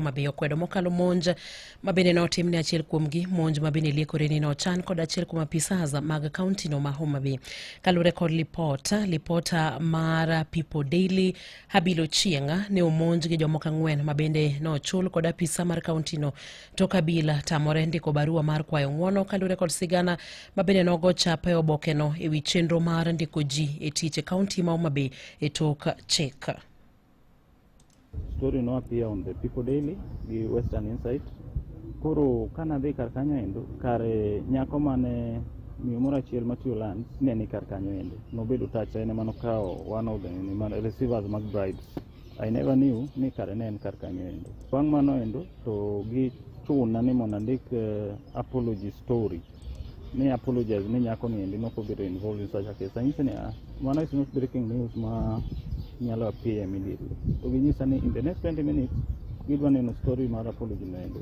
Homa Bay okwedo mokalo monj ma bende notim ne achiel kuomgi, monj ma bende liekore ni nochan kod achiel kuom apisas mag kauntino ma Homa Bay. Kaluwore kod lipot, lipota mar People Daily Habil Ochieng' ne omonj gi jomoko ang'wen ma bende nochul kod apisa mar kauntino tok Habil tamore ndiko barua mar kwayo ng'wono kaluwore kod sigana ma bende nogo chapa e obokeno e wi chenro mar ndiko ji e tich e kaunti ma Homa Bay e tok chik. Story no appear on the People Daily gi Western Insight. Koro kanadhi kar kanyo endo, kare nyako mane miyo moro achiel matiyo lands ne ni kar kanyo endo. Nobedo touch en ema nokawo one of the receivers mag bribes. I never knew ni kare ne en kar kanyo endo. Bang' mano endo to gichuna ni mondo andik apology story. Ni apologize ni nyako ni endi nok obedo involved in such a case. Anyise ni ah, mano is not breaking news ma nyalo appear immediately. To ginyisa ni in the next 20 minutes gidwa neno story mar apology no endo.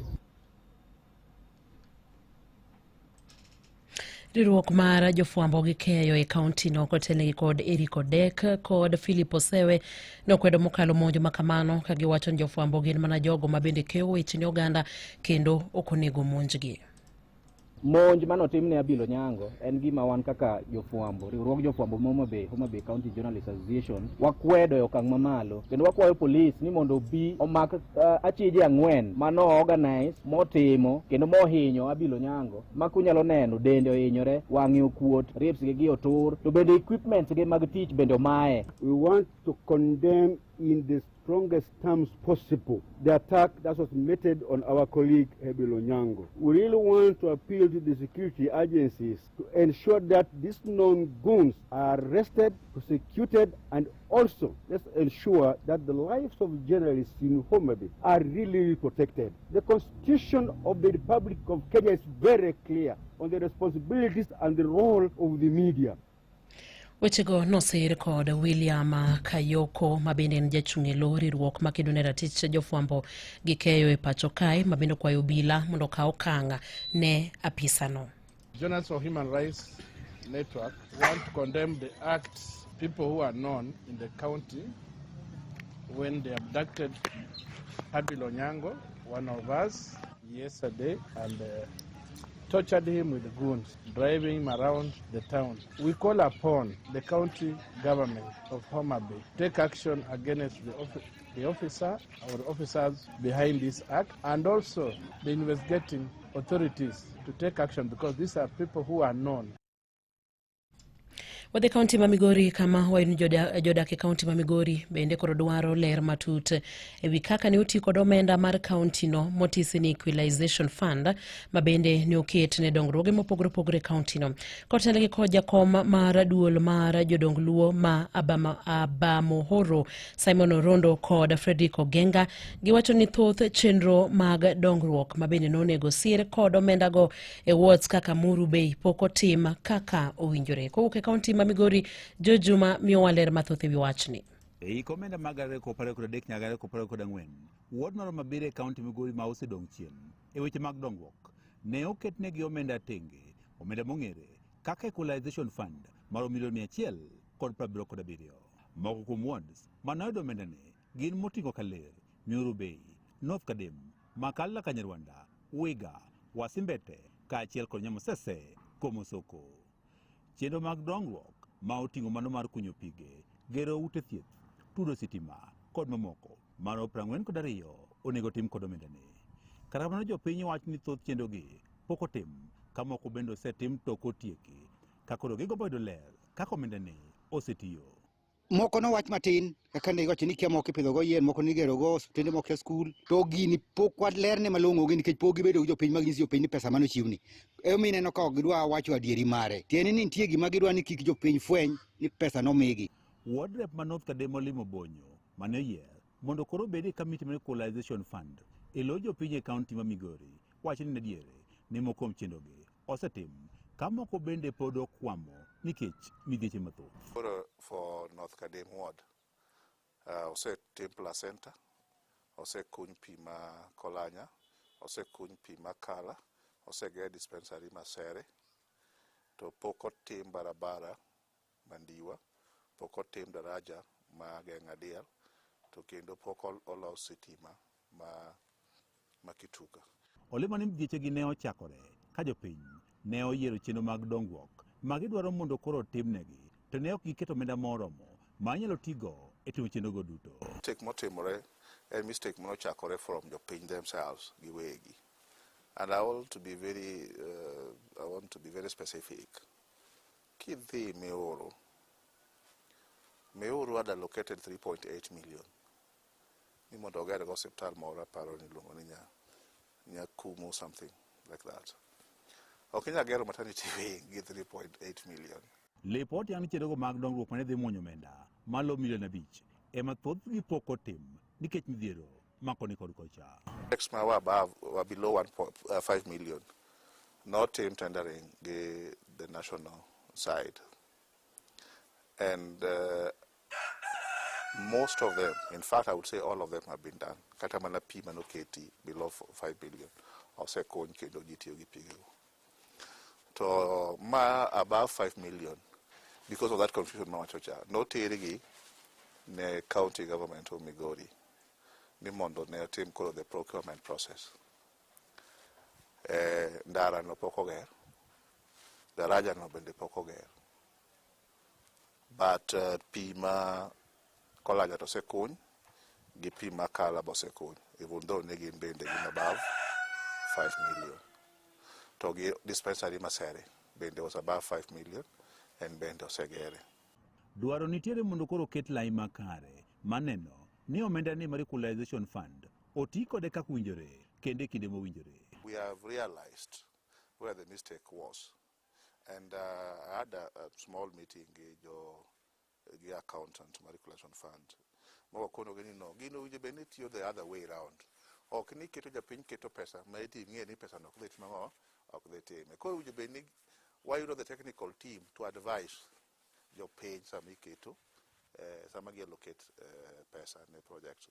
Riwruok mar jofwambo gi keyo e kauntino kotelnegi kod Eric Odek kod Philip Osewe nokwedo mokalo monjo ma kamano ka giwacho ni jofwambo gin mana jogo ma bende keyo weche ne oganda kendo ok onego monjgi. Monj mane otim ne Abil Onyango en gima wan kaka jofwambo, riwruog jofwambo ma Homa Bay, Homa Bay County Journalists Association, wakwedo e okang' mamalo kendo wakwayo polis ni mondo obi omak achije ang'wen mano organize motimo kendo mohinyo Abil Onyango ma kunyalo neno dende ohinyore, wang'e okuot, ribs gi gi otur, to bende equipments gi mag tich bende omaye. We want to condemn in the strongest terms possible the attack that was meted on our colleague Habil Onyango. We really want to appeal to the security agencies to ensure that these known goons are arrested, prosecuted, and also let's ensure that the lives of journalists in Homa Bay are really protected. The Constitution of the Republic of Kenya is very clear on the responsibilities and the role of the media. Wechego nosir kod William Kayoko ma bende en jachung' e lo riwruok makedo ne ratich jofwambo gi keyo e pacho kae ma bende okwayo obila mondo okaw okang' ne apisano. Journalists for Human Rights Network want to condemn the acts people who are known in the county when they abducted Habil Onyango, one of us, yesterday and tortured him with goons, driving him around the town. We call upon the county government of Homa Bay to take action against the officer or officers behind this act, and also the investigating authorities to take action, because these are people who are known. Wadhi kaunti ma Migori kama wayudo jodak e kaunti ma Migori bende koro dwaro ler matut e wi kaka ne oti kod omenda mar kaunti no motisi ni Equalization Fund ma bende ne oket ne dongruoge mopogore opogore e kaunti no. Kotelgi kod jakom mar duol mar jodong Luo ma Abamohoro Simon Orondo kod Frederick Ogenga giwacho ni thoth chenro mag dongruok ma bende nonego sir kod omendago e wards kaka Muru Bay pok otim kaka owinjore. Kowuok e kaunti ma Migori, Joe Juma miyowa ler mathoth e wi wachni. E hik omenda mag 2023 nyaka 2024, ward mar Homa Bay e kaunti Migori ma osedong' chien e weche mag dongruok ne oketnegi omenda tenge, omenda mong'ere kaka Equalization Fund maromo milion 177. Moko kuom wards manoyudo omendani gin moting'o Kaler, Miuru Bay, North Kadem, Makalla Kanyarwanda, Wiga, Wasimbete kaachiel kod Nyamusese Komosoko. Chenro mag dongruok ma oting'o mano mar kunyo pige, gero ute thieth, tudo sitima kod mamoko maromo 42 onego tim kod omendani. Kata kamano jopiny wacho ni thoth chenrogi pok otim ka moko bende osetim to ok otieki ka koro gigombo yudo ler kaka omendani osetiyo. Moko nowach matin kaka ne iwacho ni kia moko ipidhogo yien, moko nigerogo osiptende, moko e skul, to gini pok walerne malong'o gi nikech pok gibedo gi jopiny ma ginyis jopiny ni pesa mane ochiwni. Emomiyo ineno ka ok gidwa wacho adieri mare. Tiende ni nitie gima gidwa ni kik jopiny fweny ni pesa nomigi. Ward rep ma North Kadem olimo Bonyo mane oyier mondo koro obed e kamiti mar Equalization Fund e lo jopiny e kaunti ma Migori wacho ni adier ni moko kuom chenrogi osetim ka moko bende pod okwamo nikech midhieche mathoth. Koro for North Kadem Ward, osetim placenta, osekuny pi ma Kolanya, osekuny pi ma Kala, oseger dispensary ma Sere, to pok otim barabara Mandiwa, pok otim daraja ma Geng'adiel, to kendo pok olos sitima ma ma Kituka. Olemo ni midhiechegi ne ochakore ka jopiny ne oyiero chenro mag dongruok ma gidwaro mondo koro otimnegi to ne ok giketo omenda moromo ma inyalo tigo e timo chenrogo duto. Mistake motimore en mistake manochakore from jopiny themselves giwegi. And I want to be very specific. Kidhi Miuru, Miuru had allocated 3.8 million ni mondo oger go osiptal moro, aparo ni iluongo ni Nyakumu, something like that. Ok inyal gero maternity wing gi 3.8 million. Lipot yang' ni chenrogo mag dongruok mane dhi muonyo omenda malo milion 5 ema thothgi pok otim nikech midhiero makoni kod kocha. Projects ma were above, were below 1.5 million, notim tendering gi the national side. And most of them, in fact, I would say all of them have been done. Kata mana pi manoketi below 5 billion, osekony kendo ji tiyo gi pigego. To ma above 5 million, because of that confusion mawacho cha, notergi ne county government of Migori ni mondo ne otim koro the procurement process. Ndara no pok oger, daraja no bende pok oger. But pi ma Kolanya to osekuny gi pi ma Kala be osekuny, even though ne gin bende gin above 5 million. To gi dispensary Masere bende was above 5 million en bende osegere. Dwaro nitiere mondo koro oket lai makare maneno ni omenda ni mar Equalization Fund oti kode kaka owinjore kendo e kinde mowinjore. We have realized where the mistake was. And I had a small meeting gi jo gi accountant mar Equalization Fund. Mawakonogi ni no, gino owinjo bed ni tiyo the other way round. Ok ni keto japiny keto pesa ma iti ing'e ni pesa no ok dhi timo ang'o, ok dhi time. Koro owinjo bed ni wayudo the technical team to advise jopiny sama iketo, sama gi allocate pesa ne project.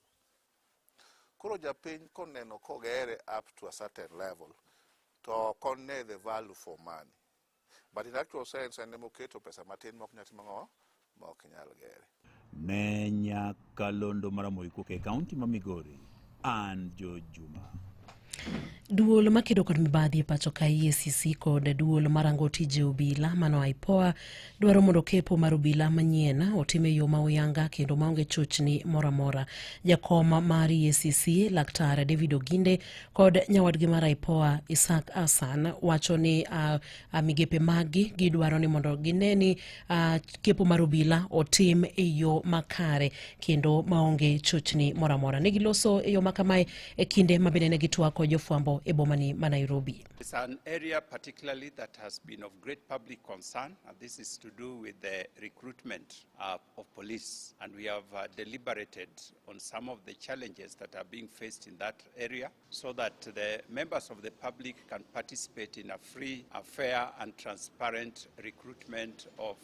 Koro japiny koneno kogere up to a certain level, to ok one the value for money. But in actual sense, en emoketo pesa matin mok nyal timo ang'o, mok nyal gere. Ne nyakalondo mar Ramogi e kaunti ma Migori, an Jo Juma. Duol makedo kod mibadhi e pacho ka EACC kod duol marango tije obila mano IPOA dwaro mondo kepo mar obila manyien otim e yo ma oyanga kendo maonge chochni moro amora. Jakom mar EACC Laktar David Oginde kod nyawadgi mar IPOA Isaac Hassan wacho ni migepe maggi gidwaro ni mondo gine ni kepo mar obila otim e yo makare kendo maonge chochni moro amora. Ne giloso e yo makamae e kinde ma bende ne gitwako jofwambo e bomani ma Nairobi. It's an area particularly that has been of great public concern, and this is to do with the recruitment of police. And we have deliberated on some of the challenges that are being faced in that area so that the members of the public can participate in a free, a fair, and transparent recruitment of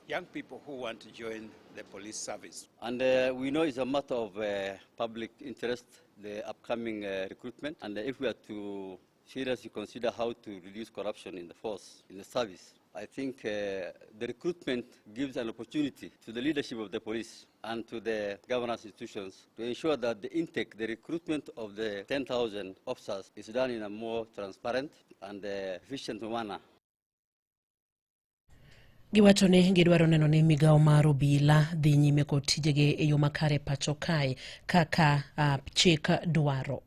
young people who want to join the police service. And we know it's a matter of public interest, the upcoming recruitment, and if we are to seriously consider how to reduce corruption in the force, in the service, I think the recruitment gives an opportunity to the leadership of the police and to the governance institutions to ensure that the intake, the recruitment of the 10,000 officers is done in a more transparent and efficient manner. Giwacho ni gidwaro neno ni migawo mar obila dhi nyime kod tijege e yo makare pacho kae kaka chik dwaro.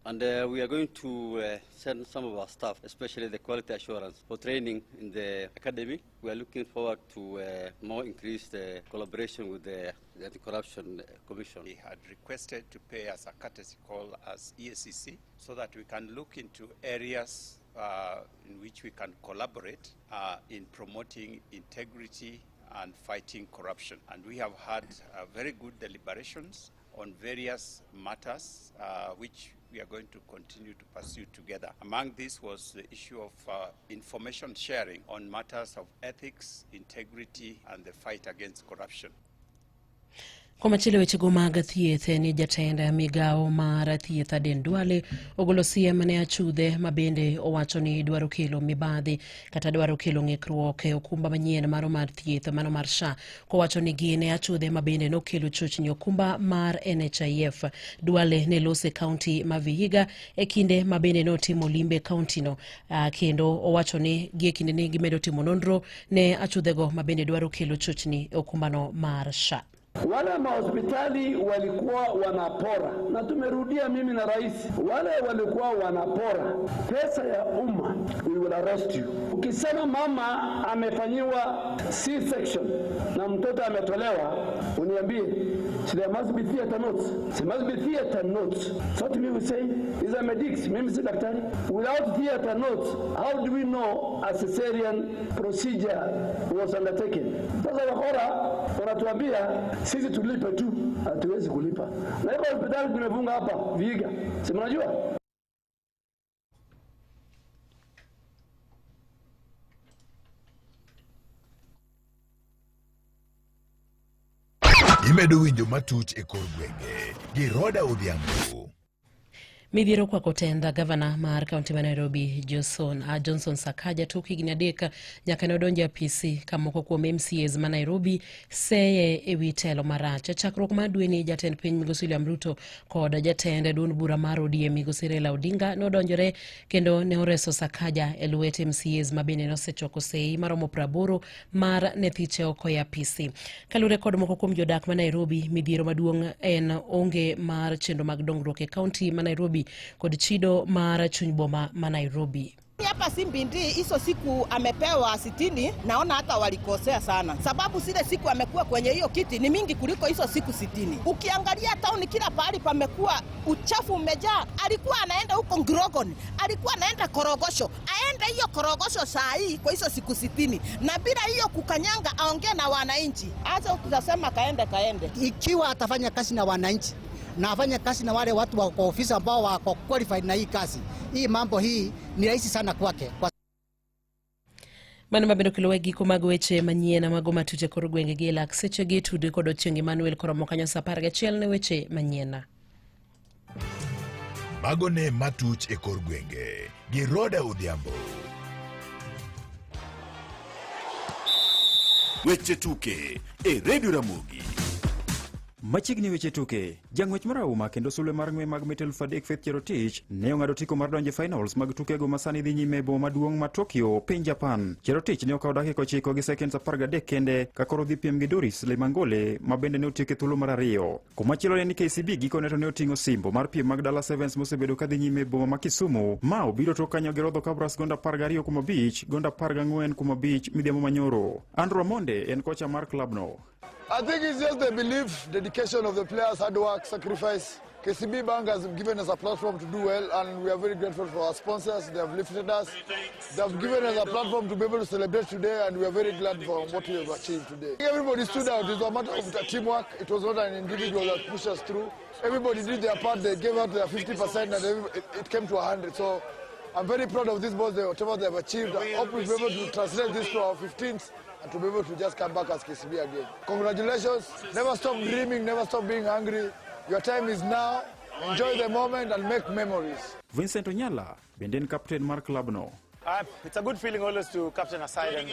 And we are going to send some of our staff, especially the quality assurance, for training in the academy. We are looking forward to more increased collaboration with the Anti-Corruption Commission. We had requested to pay us a courtesy call as EACC so that we can look into areas in which we can collaborate in promoting integrity and fighting corruption. And we have had very good deliberations on various matters which we are going to continue to pursue together. Among these was the issue of information sharing on matters of ethics, integrity, and the fight against corruption. Komachielo wechego mag thieth ni jatend migawo mar thieth Aden Duale ogolo siem ne achudhe ma bende owacho ni dwaro kelo mibadhi kata dwaro kelo ng'ikruok e okumba manyien maro mar thieth mano mar SHA kowacho ni gin e achudhe ma bende nokelo chochni okumba mar NHIF. Duale ne lose kaunti ma Vihiga e kinde ma bende notimo limbe kauntino kendo owacho ni gie kinde ni gimedo timo nonro ne achudhego ma bende dwaro kelo chochni e okumbano mar SHA. Wale mahospitali walikuwa wanapora, na tumerudia mimi na rais, wale walikuwa wanapora pesa ya umma, we will arrest you. Ukisema mama amefanyiwa C-section na mtoto ametolewa, uniambie, so there must be theater notes. There must be theater notes. So to me we say, is a medics, mimi si daktari. Without theater notes, how do we know a cesarean procedure was undertaken? Sasa wakora wanatuambia sisi tulipe tu, hatuwezi kulipa. Na hiyo hospitali tumefunga hapa Vihiga, si mnajua? Imedo winjo matuch e kor gwenge gi Roda Odhiambo. Midhiero kwako tend gavana mar kaunti ma Nairobi Johnson, Johnson Sakaja tok higni adek nyaka ne odonjo e apisi ka moko kuom MCAs ma Nairobi seye e wi telo marach. E chakruok mar dweni jatend piny migosi William Ruto kod jatend duond bura mar ODM migosi Raila Odinga nodonjore kendo ne oreso Sakaja e lwet MCAs ma bende nosechoko sei maromo 80 mar ne thiche oko e apisi. Kaluwore kod moko kuom jodak ma Nairobi, midhiero maduong' en onge mar chenro mag dongruok e kaunti ma Nairobi kod chido mar chuny boma ma Nairobi. Hapa Simbindi hizo siku amepewa 60, naona hata walikosea sana, sababu zile siku amekuwa kwenye hiyo kiti ni mingi kuliko hizo siku 60. Ukiangalia tauni kila pahali pamekuwa uchafu umejaa. Alikuwa anaenda huko Ngrogon, alikuwa anaenda Korogosho, aende hiyo Korogosho saa hii kwa hizo siku 60, na bila hiyo kukanyanga, aongee na wananchi. Acha tutasema kaende kaende. Ikiwa atafanya kazi na wananchi na afanye kazi na wale watu wa kwa ofisi ambao wako qualified na hii kazi, hii mambo hii ni rahisi sana kwake. Kwa Mano mabende okelo giko mag weche manyien mago matut e kor gwenge gi e lak sechegi tudri kod Ochieng' Emmanuel koromo kanyo saa 11 ne weche manyien. Mago ne matuch e kor gwenge gi Roda Odhiambo. Weche tuke e Radio Ramogi. Machiegni weche tuke, jang'wech marahuma kendo sulwe mar ng'we mag mita 3000 Faith Cherotich ne ong'ado otiko mar donjo e finals mag tukego ma sani dhi nyime e boma maduong' ma Tokyo, piny Japan. Cherotich ne okawo dakika 9 gi seconds 13 kende ka koro odhi piem gi Doris Lemangole ma bende ne otieko e thuolo mar ariyo. Komachielo ne ni KCB gikone to ne oting'o osimbo mar piem mag Dala Sevens mosebedo ka dhi nyime e boma ma Kisumu ma obiro tok kanyo gi rodho Kabras gonda 12-5, gonda 14-5 midhiambo manyoro. Andrew Amonde en kocha mar klabno. I think it's just the belief, dedication of the players, hard work, sacrifice. KCB Bank has given us a platform to do well, and we are very grateful for our sponsors. They have lifted us. They have given us a platform to be able to celebrate today, and we are very glad for what we have achieved today. Everybody stood out. It was a matter of teamwork. It was not an individual that pushed us through. Everybody did their part. They gave out their 50%, and it came to 100. So I'm very proud of these boys, whatever they have achieved. I hope we'll be able to translate this to our 15th and to be able to just come back as KCB again. Congratulations. Never stop dreaming, never stop being hungry. Your time is now. Enjoy the moment and make memories. Vincent Onyala bende en kapten mar klabno. It's a good feeling always to captain a side and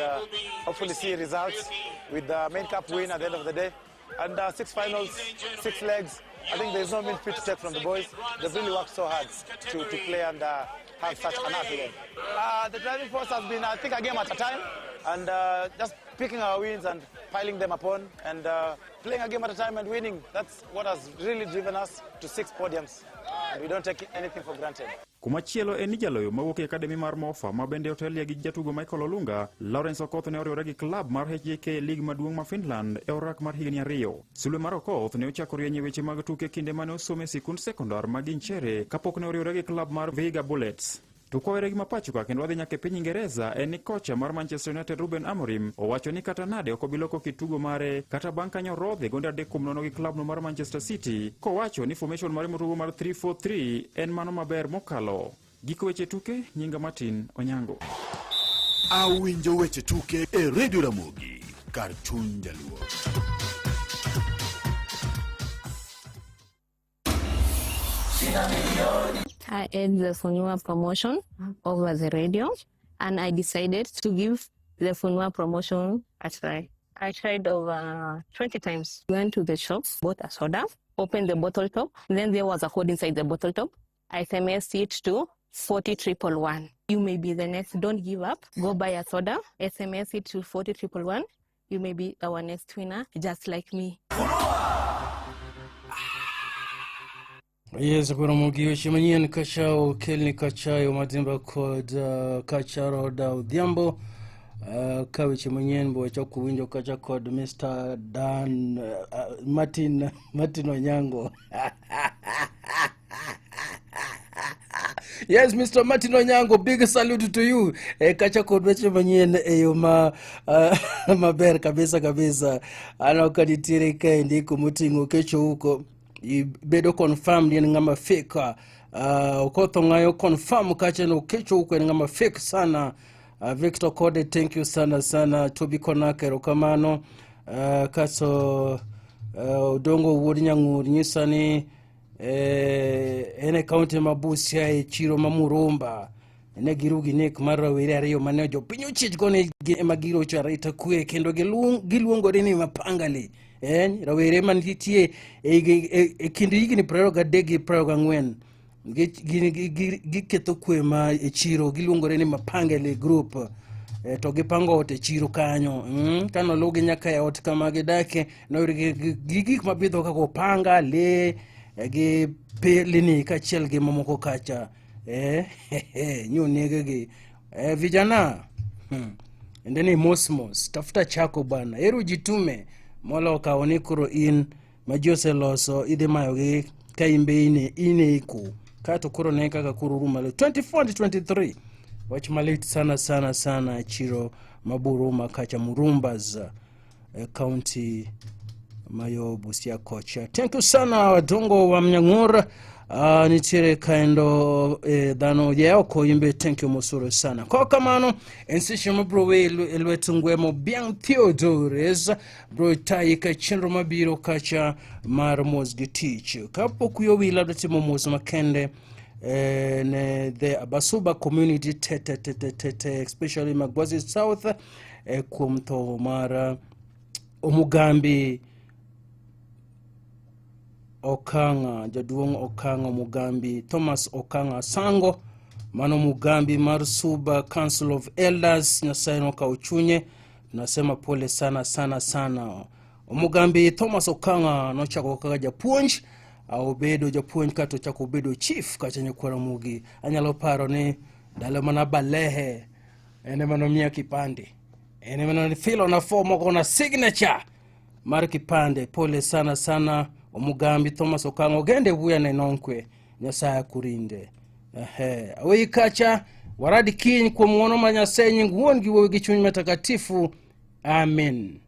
hopefully see results with the main cup win at the end of the day. And 6 finals, 6 legs. I think there's no mean feat to take from the boys. They've really worked so hard to play and have such an accident. The driving force has been, I think, a game at a time, and just picking our wins and piling them upon and playing a game at a time and winning. That's what has really driven us to 6 podiums, and we don't take anything for granted. Kumachielo en ni jaloyo mawuok e akademi mar Mofa ma bende otelie gi jatugo Michael Olunga, Lawrence Okoth ne oriwore gi klab mar HJK e lig maduong' ma Finland e orak mar higni 2. Sulwe mar Okoth ne ochako rieny e weche mag tuke kinde mane osomo e sikund sekondar ma Ginchere kapok ne oriwore gi klab mar Vihiga Bullets. To kwawere gi mapacho ka kendo wadhi nyaka e piny Ingereza en ni kocha mar Manchester United Ruben Amorim owacho ni kata nade ok obi loko kit tugo mare kata bang' kanyo rodhe gonde 3-0 gi klabno mar Manchester City kowacho ni formation mare motugo mar 3-4-3 en mano maber mokalo. Giko weche tuke, nyinga Martin Onyango. Awinjo weche tuke e Radio Ramogi kar chuny jaluo. I heard the Funua promotion over the radio, and I decided to give the Funua promotion a try. I tried over 20 times. Went to the shop, bought a soda, opened the bottle top. Then there was a code inside the bottle top. I SMSed it to 40111. You may be the next. Don't give up. Go buy a soda. SMS it to 40111. You may be our next winner, just like me. Yes, Ramogi weche manyien kacha okelni kacha Madimba kod kacha Roda Odhiambo. Ka weche manyien bo wachako winjo kacha kod Mr. Dan Martin Onyango. Yes, Mr. Martin Onyango, big salute to you. Kacha kod weche manyien e yo ma maber kabisa kabisa. Aneno ka nitiere kaendi kumoting'o kecho huko ibedo confirm ni en ng'ama fake. Okoth Ong'ayo confirm kacha ni Okecho huko en ng'ama fake sana. Victor Kode, thank you sana sana. Toby Konaka, erokamano. Kaso Odongo wuod Nyang'ur nyisa ni en e kaunti ma Busia e chiro ma Murumba ne giru gi nek mar rawere ariyo mane jopiny ochichgo ni gin ema girocho arita kwe kendo giluongore ni mapangali. Rawere manitie e kind higni 23 gi 24 giketho kwe ma e chiro, giluongore ni Mapangeli group. To gipango ot e chiro kanyo. Kano luwgi nyaka e ot kama gidake, noyudgi gi gik mabidho kaka opanga, le, gi pilni kaachiel gi mamoko kacha. Nyoneggi. Vijana, endeni mos mos, tafuta chako bana, ero jitume molo kawo ni koro in ma ji oseloso idhi mayogi ka in be in e iko. Kaeto koro ne kaka koro rumo malo 24 and 23. Wach malit sana sana sana chiro maburuma kacha Murumbas, county mayo Busia kocha. Thank you sana wadongo wa Mnyang'ur. Nitiere kaendo dhano ye oko imbe, thank you mosoro sana. Kwa kamano en seche mabiro we e lwet ngwemo Biang Theodores bro tayi ka chenro mabiro kacha mar mos gi tich. Kapok wiyi owil adwa timo mos makende ne the Abasuba community te te te te te te, especially Magwazi South, kuom tho mar Omugambi Okang'a, jaduong' Okang'a Mugambi, Thomas Okang'a Sango, mano Mugambi mar Suba Council of Elders. Nyasaye nokawo chunye, tunasema pole sana sana sana. Omugambi Thomas Okang'a nochako kaka japuonj, obedo japuonj kato ochako obedo chief kacha nyakwar Ramogi. Anyalo paro ni ndalo mana Balehe en ema nomiya kipande, en ema nofilo na form moko na signature mar kipande. Pole sana sana Omugambi Thomas Okang'a, ogende wuya ne nonkwe, Nyasaye akurinde. Aweyi kacha waradi kiny kuom ng'wono mar Nyasaye, nying Wuon gi Wuowi gi Chuny Matakatifu. Amen.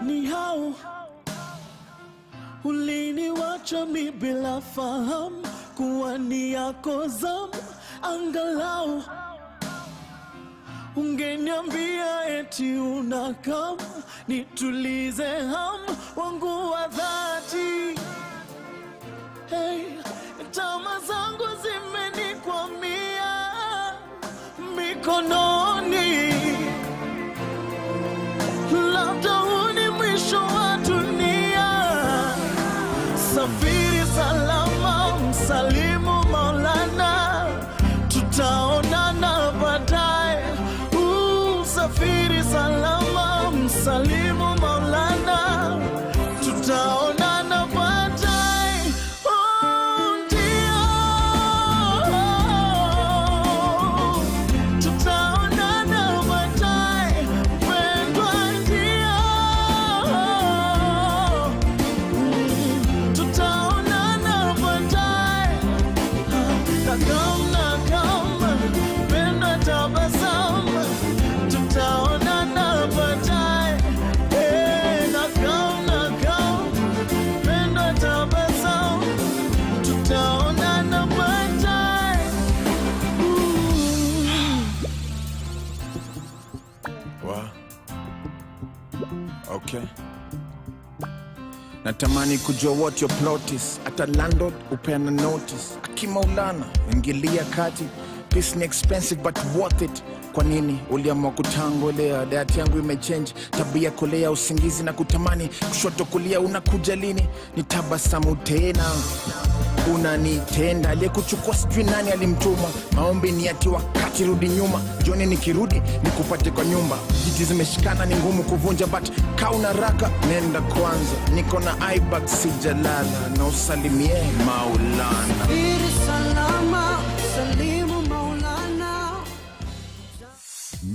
Ni hao uliniwacha mi bila fahamu kuwa ni yako zamu, angalau ungeniambia eti unakam nitulize hamu wangu wa dhati. Hey, tamaa zangu zimenikwamia mikononi, labda huu ni mwisho wa dunia. Safiri salama, msalimu Maulana, tutaonana baadaye. Safiri salama, msalimu Maulana, tutaonana baadaye. Oh, ndio, tutaonana baadaye, mpendwa, ndio, tutaonana baadaye. Nakam, mpendwa, tabasamu, tutaonana baadaye. Natamani kujua what your plot is. Hata landlord upeana notice. Akimaulana, ingilia kati. Peace ni expensive but worth it. Kwa nini uliamua kutangolea? Diet yangu imechange, tabia kolea, usingizi na kutamani, kushoto kulia, unakuja lini? Nitabasamu tena unanitenda aliyekuchukua sijui nani alimtuma maombi ni ati wakati rudi nyuma jioni nikirudi nikupate kwa nyumba jiti zimeshikana ni ngumu kuvunja but kauna raka nenda kwanza niko na ibak sijalala na usalimie maulana Safiri salama, salimu Maulana.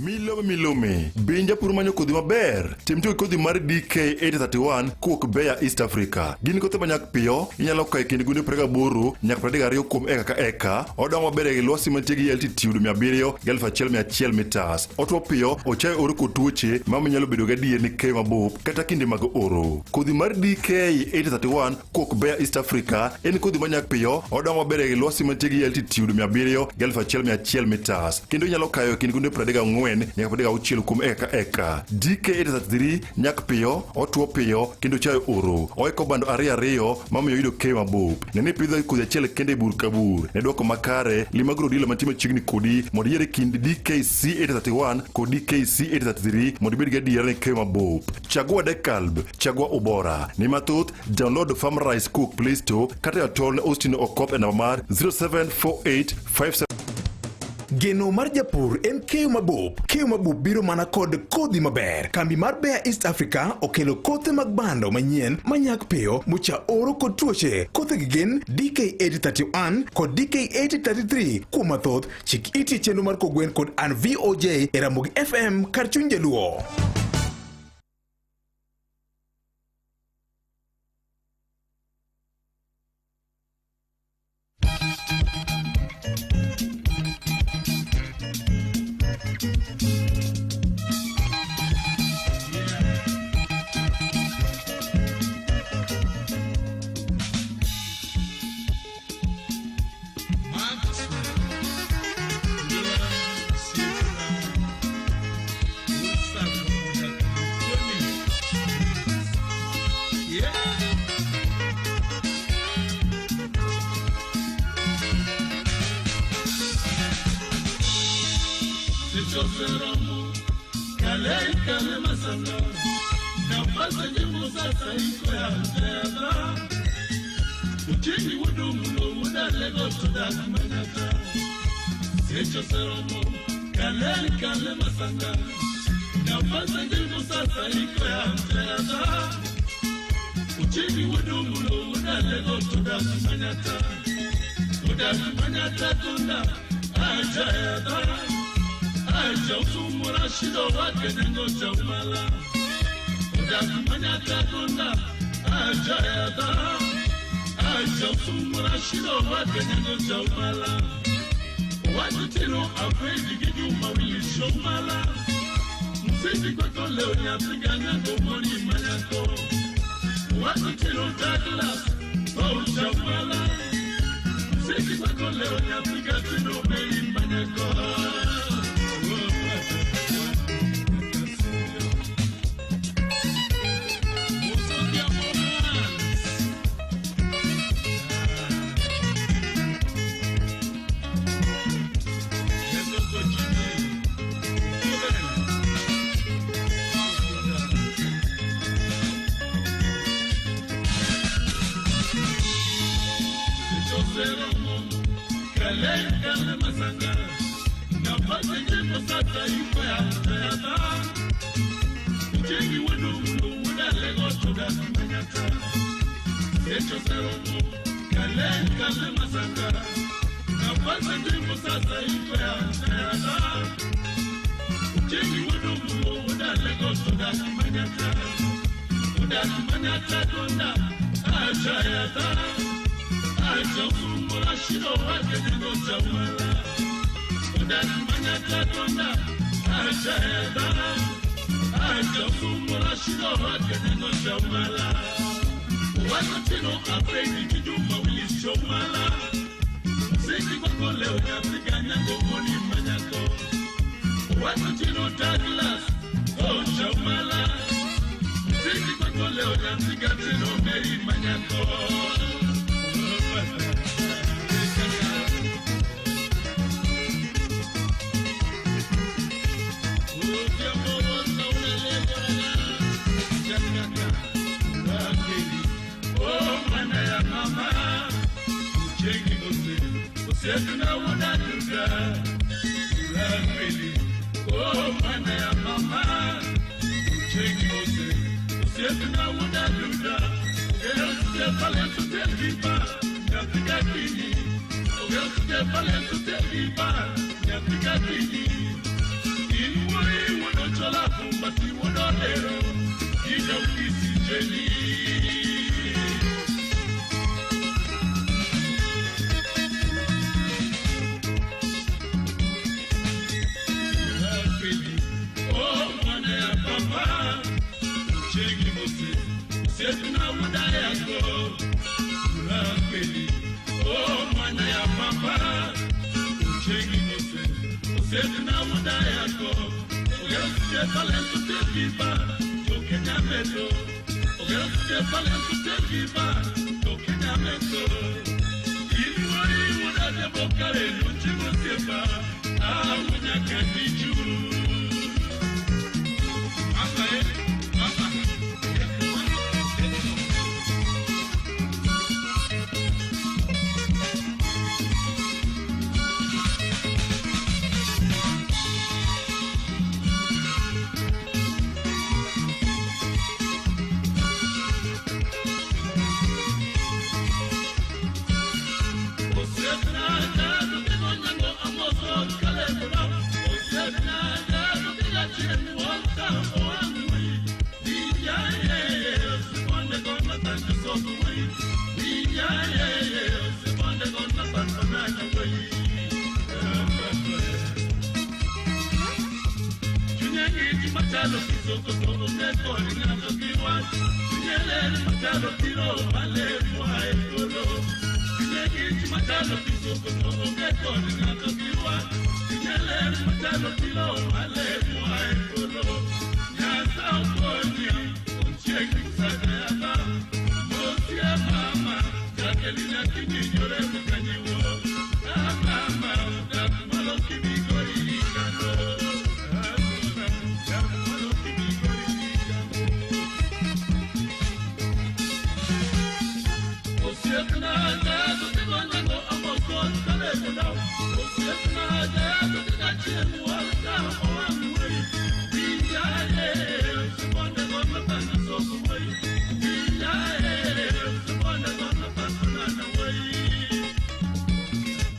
Milome milome, be in japur manyo kodhi maber? Tim tiyo gi kodhi mar DK831 kowuok Bayer East Africa. Gin kothe manyak piyo, inyalo kayo e kind gunde 28 nyaka 32 kuom eka ka eka. Odongo maber e lwasi mantie gi altitude 700 gi 1100 meters. Otwo piyo, ochayo oro kod tuoche mamiyo inyalo bedo gadier ni keyo mabup kata kinde mag oro. Kodhi mar DK831 kowuok Bayer East Africa en kodhi manyak piyo, odongo maber e lwasi mantie gi altitude 700 gi 1100 meters. Kendo inyalo kayo e kind gunde 34 nyaka 36 kuom eka ka eka. DK833 nyak piyo, otwo piyo kendo chayo oro. Oiko bando ariyo ariyo mamiyo yudo keyo mabup. Ne ni ipidho kodhi achiel kende e bur ka bur. Ne dwoko makare, lim agro dealer mantie machiegni kodi mondo iyier e kind DKC831 kod DKC833 mondo ibed gadiera ni keyo mabup. Chagua Dekalb, chagua ubora. Ni mathoth, download FarmRice kowuok Play Store kata e atol ne Austin Okop e namba mar 074857 Geno mar japur en keyo mabup. Keyo mabup biro mana kod kodhi maber. Kambi mar Bayer East Africa okelo kothe mag bando manyien manyak piyo mocha oro kod tuoche. Kothegi gin DK831 kod DK833. Kuom mathoth, chik iti e chenro mar Kogwen kod an VOJ e Ramogi FM kar chuny jaluo.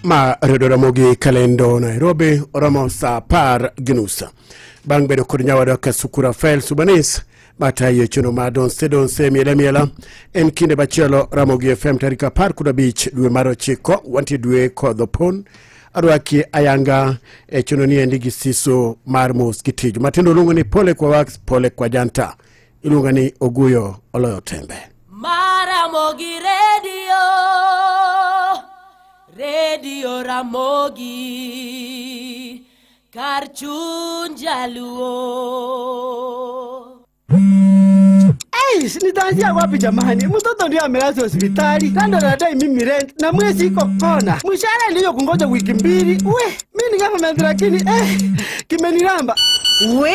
Ma Redio Ramogi Kalendo Nairobi oromo saa 10:30. Bang' bedo kod nyawadwa Kasuku Rafael Subanis matayo chuno ma donse donse miela miela en kinde machielo Ramogi FM tarik 15 dwe mar 9 wantie dwe kodho pon arwaki ayanga e chuno ni endi gi siso mar mos gi tij matindo luongo ni pole kwa wax pole kwa janta iluongo ni Oguyo oloyo tembe. Maramogi Radio, Radio Ramogi, kar chuny Jaluo. Hey, nitaanzia wapi jamani? Mtoto ndio amelazwa hospitali, kando anadai mimi rent na mwezi iko kona. Mshahara ndio kungoja wiki mbili. We, mimi ni government lakini kimeniramba. We?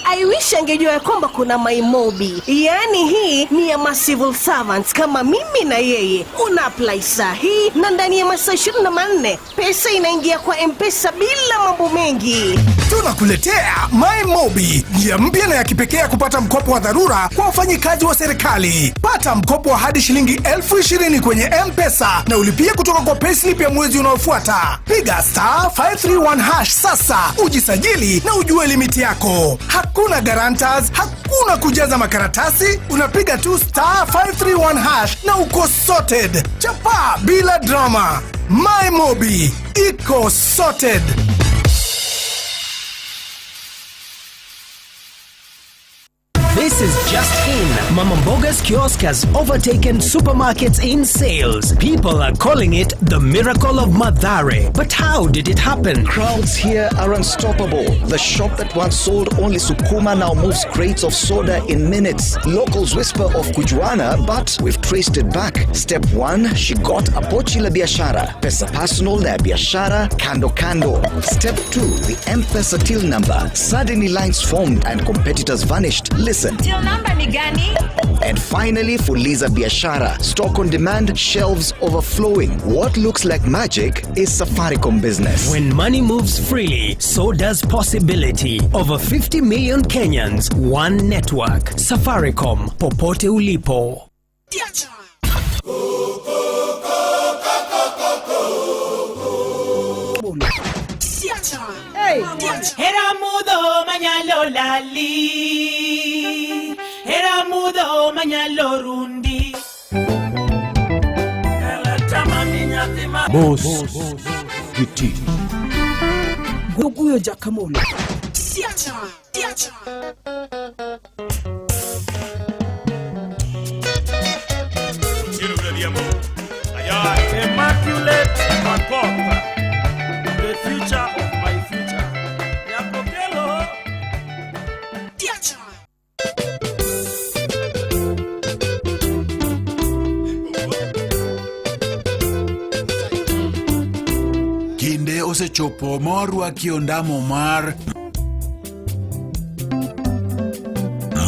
I wish angejua ya kwamba kuna MyMobi. Yaani hii ni ya ma civil servants kama mimi na yeye. Una apply saa hii na ndani ya masaa 24 pesa inaingia kwa M-Pesa bila mambo mengi. Tunakuletea MyMobi, njia mpya na ya kipekee ya kupata mkopo wa dharura kwa wafanyikazi wa serikali. Pata mkopo wa hadi shilingi 20,000 kwenye M-Pesa na ulipie kutoka kwa payslip ya mwezi unaofuata. Piga star 531 hash sasa, ujisajili na ujue limiti yako. Hakuna guarantors, hakuna kujaza makaratasi, unapiga tu star 531 hash na uko sorted. Chapa bila drama. MyMobi iko sorted. This is just in. Mama Mboga's kiosk has overtaken supermarkets in sales. People are calling it the miracle of Mathare. But how did it happen? Crowds here are unstoppable. The shop that once sold only sukuma now moves crates of soda in minutes. Locals whisper of kujuana, but we've traced it back. Step one, she got a pochi la biashara. Pesa personal na ya biashara kando kando. Step two, the M-Pesa till number. Suddenly lines formed and competitors vanished. Listen. Till number ni gani? And finally, Fuliza Biashara. Stock on demand, shelves overflowing. What looks like magic is Safaricom business. When money moves freely, so does possibility. Over 50 million Kenyans, one network. Safaricom, popote ulipo. Hera mudho manyalo lali, hera mudho manyalo rundi. Mos gi tich. Guguyo Jakamolo. Immaculate Makopa, the future of my future. Nyakokelo. Kinde osechopo ma warwakie ondamo mar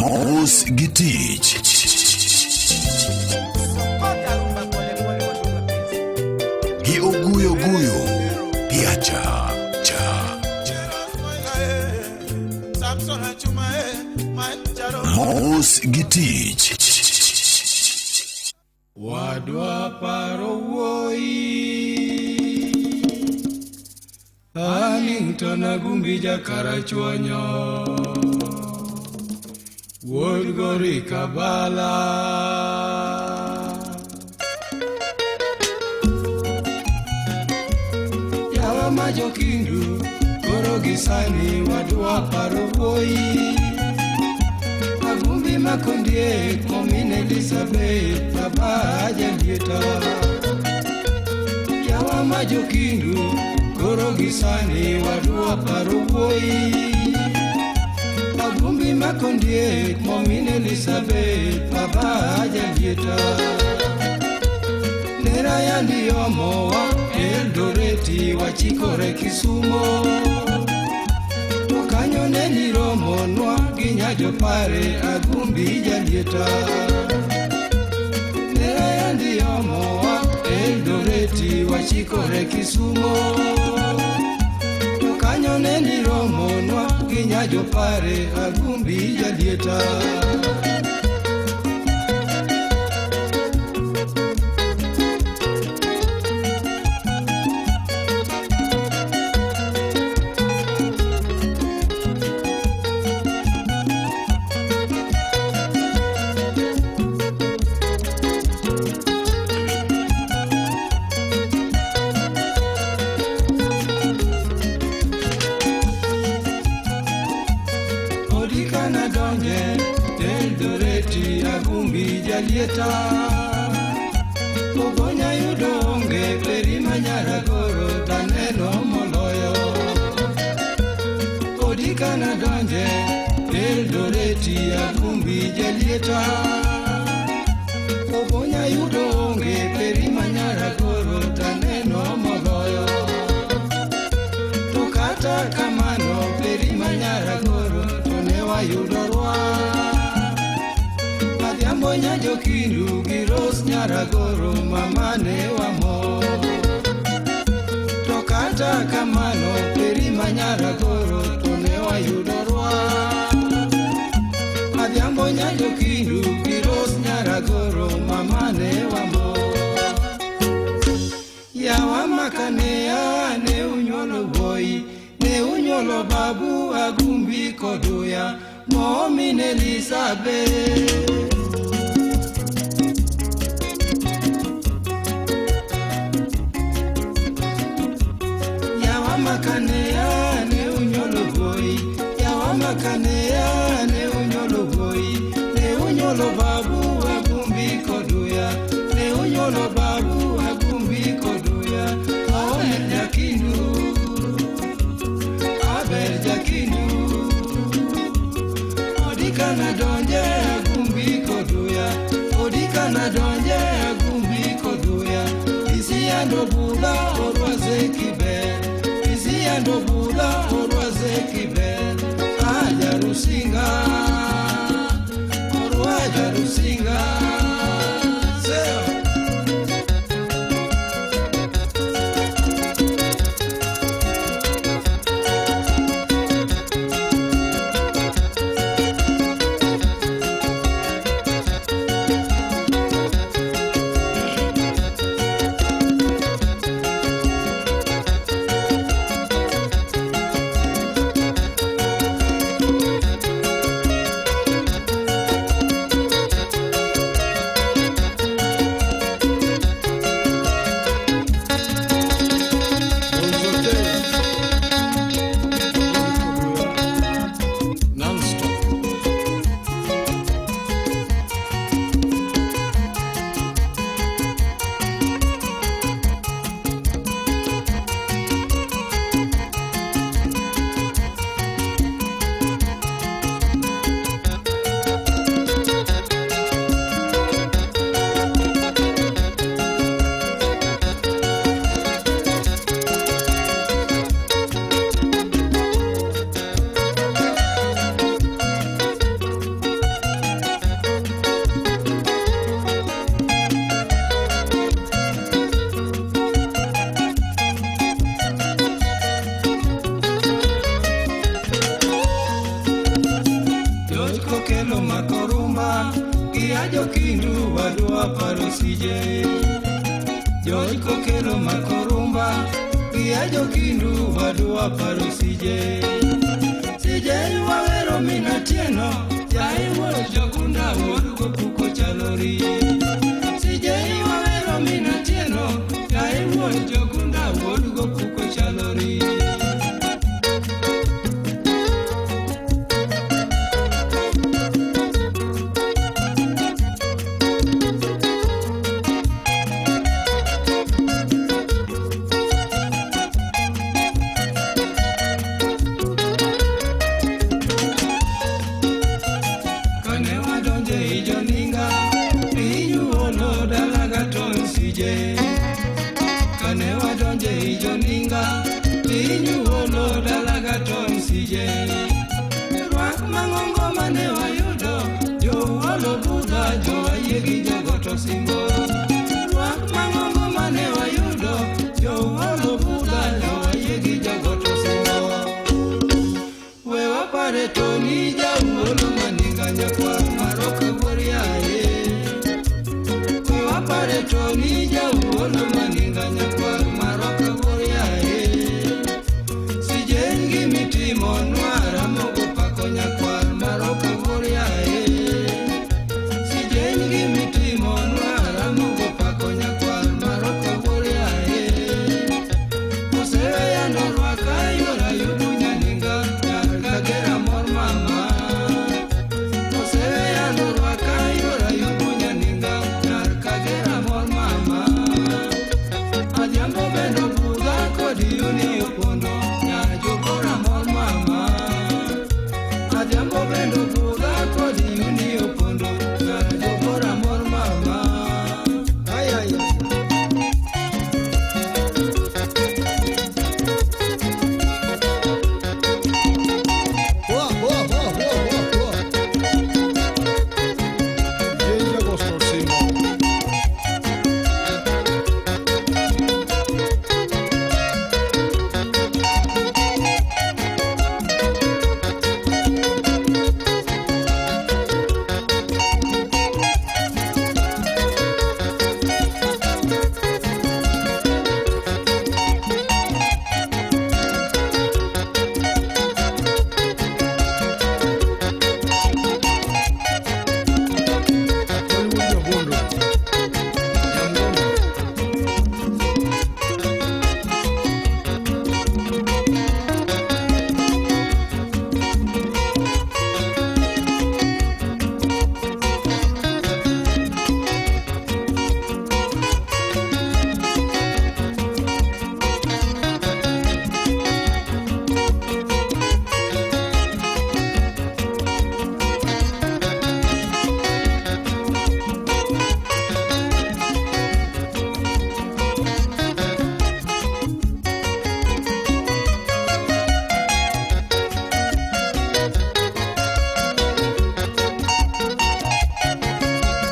Mos gi tich. Gi oguyo guyo piacha cha. Mos gi tich. Wadwa paro wuoyi Anington Agumbi jakarachuonyo Wuod Gori Kabala. Yawa ma jokindu koro gisani wadwa paro wuoyi Agumbi makondiek momin Elizabeth baba jalieta. Yawa ma jokindu koro gisani wadwa paro wuoyi Agumbi makondiek momin Elizabeth baba jalieta. Nera yandi omowa Eldoreti wachikore Kisumo. To kanyo ne niromonwa gi nyajopare Agumbi jalieta. Nera yandi omowa Eldoreti wachikore Kisumo. To kanyo ne niromonwa gi nyajopare Agumbi jalieta. Odikana donje Eldoreti Agumbi jalieta. Ogonya yudo onge peri manyaragoro taneno moloyo. Odikana donje Eldoreti Agumbi jalieta. Ogonya yudo onge peri manyaragoro taneno moloyo. To kata kamano peri manyaragoro to ne wayudo rwa. Adhiambo nyajokindu gi Rose Nyaragoro mama ne wamor. To kata kamano peri manyaragoro to ne wayudo rwa. Adhiambo nyajokindu gi Rose Nyaragoro mama ne wamor. Yawa makanea ne unyuolo wuoyi, ne unyuolo babu Agumbi koduya momin Elizabeth. Yawa makanea ne unyuolo wuoyi, yawa makanea ne unyuolo wuoyi, Isiando budha orwaze kiber, Isiando budha orwaze kiber, aja rusinga, orwaja rusinga. Seo. Kokelo makorumba kiajo kindu wadwa paro sije. Joj kokelo makorumba kiajo kindu wadwa paro sije. Sije wawero minatieno jai wuod jogunda wuod gopuko chalori. Sije wawero minatieno jai wuod jogunda wuod gopuko chalori. Kane wadonje ijoninga pinyuolo dalaga ton sije. Rwak mang'ongo mane wayudo jouolo budha jowayie gi jogoto singo. Rwak mang'ongo mane wayudo jouolo budha jowayie gi jogoto singo. We wapare toni jauolo maninga nyakwar marok wuor yaye. We wapare toni jauolo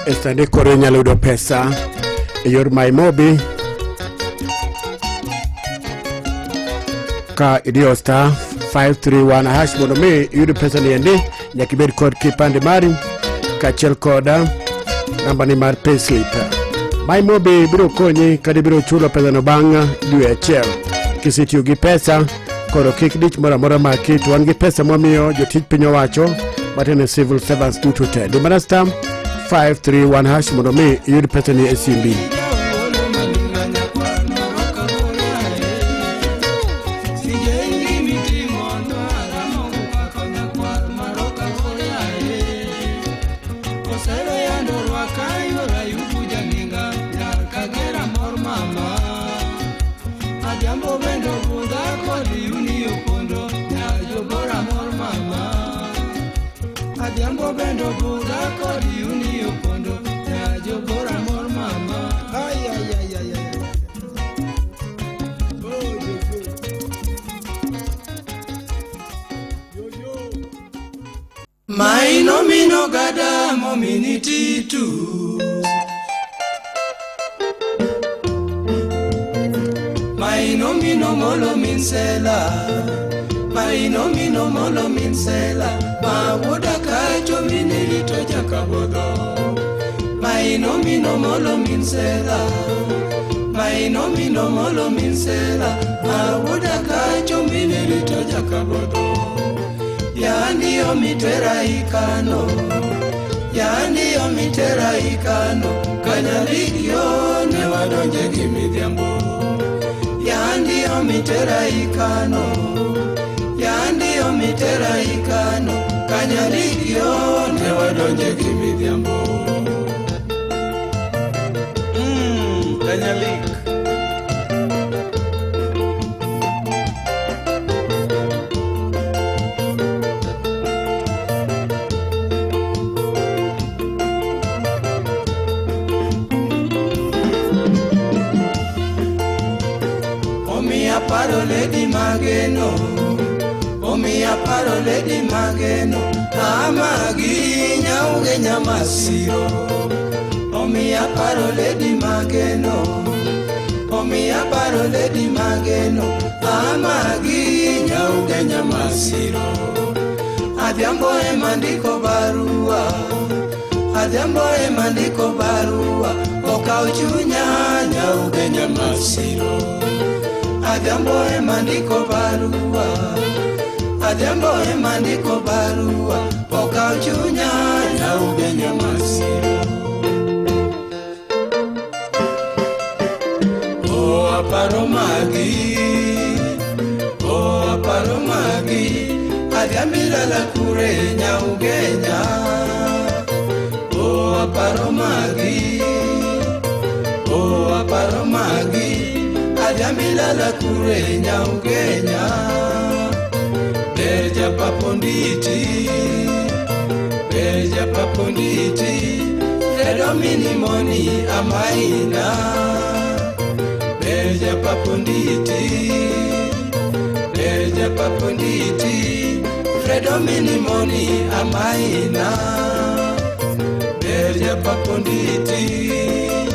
E sani koro inyalo yudo pesa e yor MyMobi ka idiyo star 531 hash. Mondo mi iyud pesa ni endi, nyaka ibed kod kipande mari kaachiel kod nambani mar payslip. MyMobi biro konyi kata ibiro chulo pesano bang' dwe achiel kisetiyo gi pesa. Koro kik dich moro amora maki, to wan gi pesa mwamiyo jotij piny owacho matiende civil servants duto te. Di mana star 531 hash mondo mi iyud pesani e simbi. Osero yando rwaka yora yubu janinga nyar Kagera mor mama Adhiambo bendo budha kod yuni opondo nyar jobora mor mama Adhiambo bendo budha kod yuni opondo nyar jobora mor mama. Ay, ay, ay, ay, ay. Oh, yo, yo. Maino mino gada momini titu. Maino mino molo minsela. Maino mino molo minsela. Mawuoda kacho minirito jakabodho. Maino mino molo minsela. Maino mino molo minsela. Mawuoda kacho minirito jakabodho. Yandiyo mitera ikano, yandiyo mitera ikano, kanyaligio ne wadonje gi midhiambo. Yandiyo mitera ikano, yandiyo mitera ikano, kanyaligio ne wadonje gi midhiambo. Kanyalik. Omiya paro lady mageno, omiya paro lady mageno, amagi nyauge nyamasiro. Omiya paro lady mageno, omiya paro lady mageno, amagi nyauge nyamasiro. Adhiambo ema ndiko barua, adhiambo ema ndiko barua, okaw chunya nyauge nyamasiro. Adhiambo ema ndiko barua, adhiambo ema ndiko barua, okaw chunya nyauge nyamasiro. O aparo magi, o aparo magi, adhiambo ilala kure nyaugenya. O aparo magi, o aparo magi, adhiambo ilala kure nyaugenya. Ber japaponditi, ber japaponditi, redo minimoni amaina. Ber japaponditi, ber japaponditi, fredo minimoni amaina. Ber japaponditi.